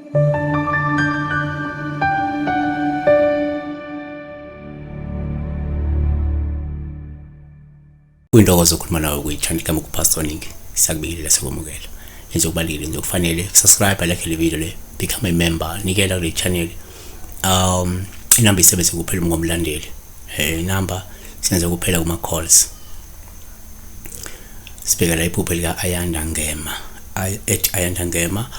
Kuyintokozo ukukhuluma nawe kwi-channel igama kuPastor Nick. Siyakubingelela siyakwamukela. Enze okubalulekile nje okufanele subscribe like le video le become a member nikela kule channel. Inamba isebenze kuphela uma ngomlandeli. Inamba senze kuphela kuma calls. Sibheka la iphupho lika Ayanda Ngema. At Ayanda Ngema.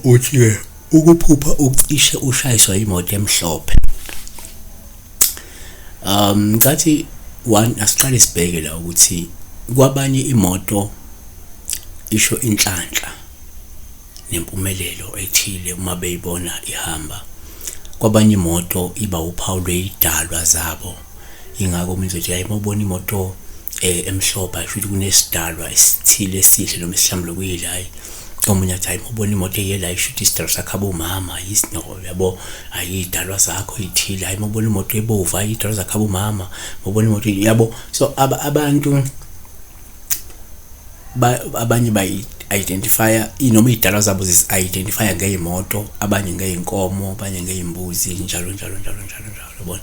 Uthi ke ukuphupha ucishe ushayiswa imoto emhlophe. Ngicathi one asiqale sibheke la ukuthi kwabanye imoto isho inhlanhla nempumelelo ethile uma beyibona ihamba. Kwabanye imoto iba uphawu lwey'dalwa zabo. Yingakho omunye uzothi hhayi uma ubona imoto emhlophe hhayi shuthi kunesidalwa esithile esihle noma esihlambulukile hhayi. Omunye athi hhayi uma ubona imoto eyela hhayi shuthi isidalwa sakho abomama yabo hhayi iy'dalwa zakho ey'thile, hhayi uma ubona imoto ebovu hhayi iy'dalwa zakho abomama, uma ubona imoto yabo. So abantu abanye bayi-identify-a noma iy'dalwa zabo zizi-identify-a ngey'moto, abanye ngey'nkomo, abanye ngey'mbuzi njalo njalo njalo njalo njalo yabona.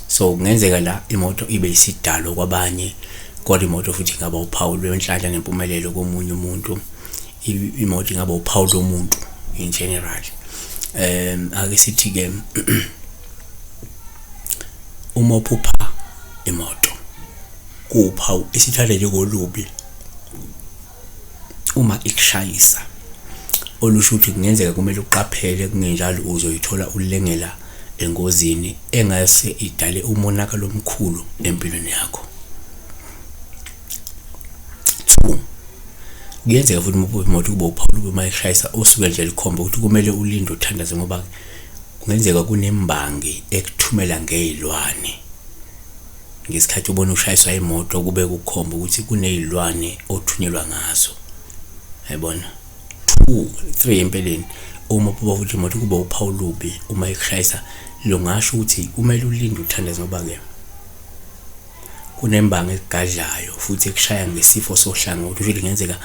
So kungenzeka la imoto ibe isidalo kwabanye kodwa imoto futhi ingaba uphawu lwenhlanhla nempumelelo komunye umuntu. Imoto ingaba uphawu lomuntu in general. Ake sithi-ke uma uphupha imoto kuwuphawu isithathe njengolubi uma ikushayisa olusho ukuthi kungenzeka kumele uqaphele kungenjalo uzoyithola ulengela engozini engase idale umonakalo omkhulu empilweni yakho. Two, kuyenzeka futhi uma imoto kube uphawu olubi uma ikushayisa usuke nje likhomba ukuthi kumele ulinde uthandaze ngoba kungenzeka kunembangi ekuthumela ngey'lwane. Ngesikhathi ubona ushayiswa imoto kube kukhomba ukuthi kuney'lwane othunyelwa ngazo. Yayibona? Two, three empeleni uma uphupha futhi imoto kube uphawu olubi uma ikushayisa lungasho ukuthi kumele ulinde uthandaze ngoba-ke kunembangi ekugadlayo futhi ekushaya ngesifo sohlangothi. Kusho ukuthi kungenzeka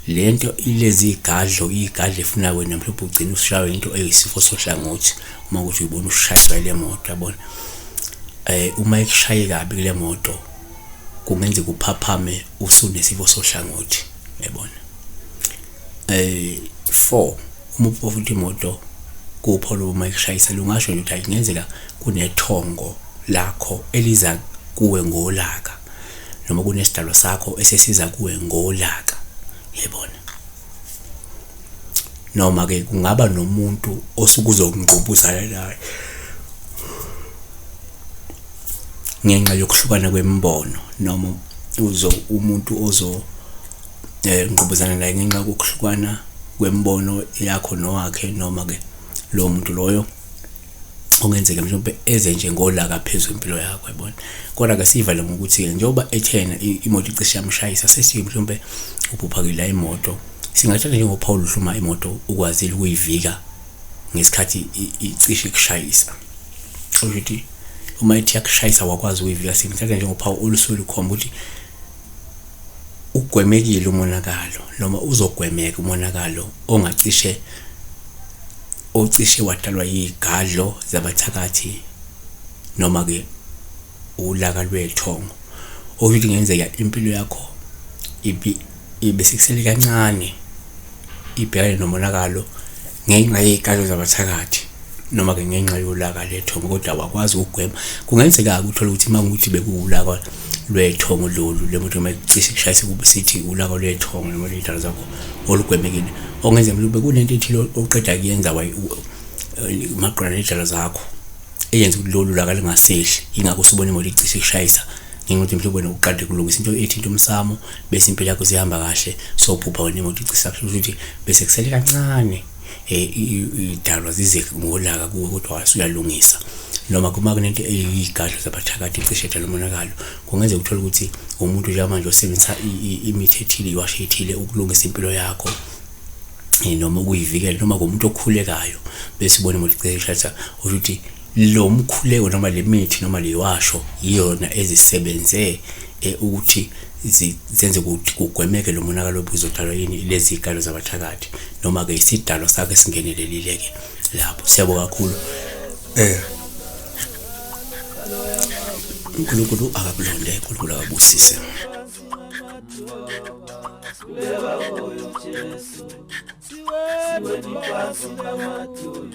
le nto ilezi igadlo igadla efuna wena mhlawumbe ugcine ushaywe into eyisifo sohlangothi uma ukuthi uyibona ushayiswa ile moto yabona. Uma ikushaye kabi kule moto kungenzeka uphaphame usunesifo sohlangothi yabona. Four, uma uphupha futhi imoto kuwuphawu uma ikushayisa lungasho nje ukuthi hhayi kungenzeka kunethongo lakho eliza kuwe ngolaka noma kunesidalwa sakho esesiza kuwe ngolaka yabona. Noma-ke kungaba nomuntu osuke uzongqubuzana naye ngenxa yokuhlukana kwemibono noma uzo umuntu ozo ngqubuzana naye ngenxa yokuhlukana kwemibono yakho nowakhe noma-ke lowo muntu loyo okungenzeka mhlawumbe eze nje ngolaka phezu kwempilo yakho yabona. Kodwa-ke siyivale ngokuthi-ke njengoba ethena imoto icishe yamshayisa sesithi mhlawumbe uphuphakile la imoto singathatha njengophawu oluhluma imoto ukwazile ukuyivika ngesikhathi icishe ikushayisa. Kusho ukuthi uma ithi yakushayisa wakwazi ukuyivika singathatha njengophawu olusuke lukhomba ukuthi ugwemekile umonakalo noma uzogwemeka umonakalo ongacishe ocishe wadalwa yigadlo zabathakathi noma-ke ulaka lwethongo. Okusho ukuthi kungenzeka impilo yakho ibe sekusele kancane ibhekane nomonakalo ngenxa yey'kalo zabathakathi noma-ke ngenxa yolaka lwethongo kodwa awakwazi ukugwema. Kungenzeka-ke uthole ukuthi uma kuwukuthi bekuwulaka lwethongo lolu le moto uma cishe kushayise kube sithi ulaka lwethongo noma lwey'dalwa zakho olugwemekile okungenzeka mhlawumbe kunento ethile oqeda kuyenza maqondana ney'dalwa zakho eyenza ukuthi lolu laka lingasehli yingakho usubona imoto icishe ikushayisa ngenxa yokuthi mhlawumbe wena uqale kulungisa into ethinta umsamo bese impilo yakho isihamba kahle sophupha wena imoto icishe kusho ukuthi bese kusele kancane idalwa zize ngolaka kuwe kodwa wasuyalungisa noma kuma kunento eyigadlo zabathakathi cishe edala umonakalo kungenzeka uthole ukuthi umuntu njengamanje osebenzisa imithi ethile iwasho ethile ukulungisa impilo yakho noma ukuyivikela noma kumuntu okhulekayo bese ubona imoto icishe ishayisa usho ukuthi lo mkhuleko noma le mithi noma le washo iyona ezisebenze ukuthi zenze ukuthi kugwemeke lo monakalo obuzodalwa yini lezi zigalo zabathakathi noma ke isidalwa sakhe singenelelile ke lapho. Siyabonga kakhulu. uNkulunkulu akakulonde, uNkulunkulu akabusise. Siweni phansi namadolo.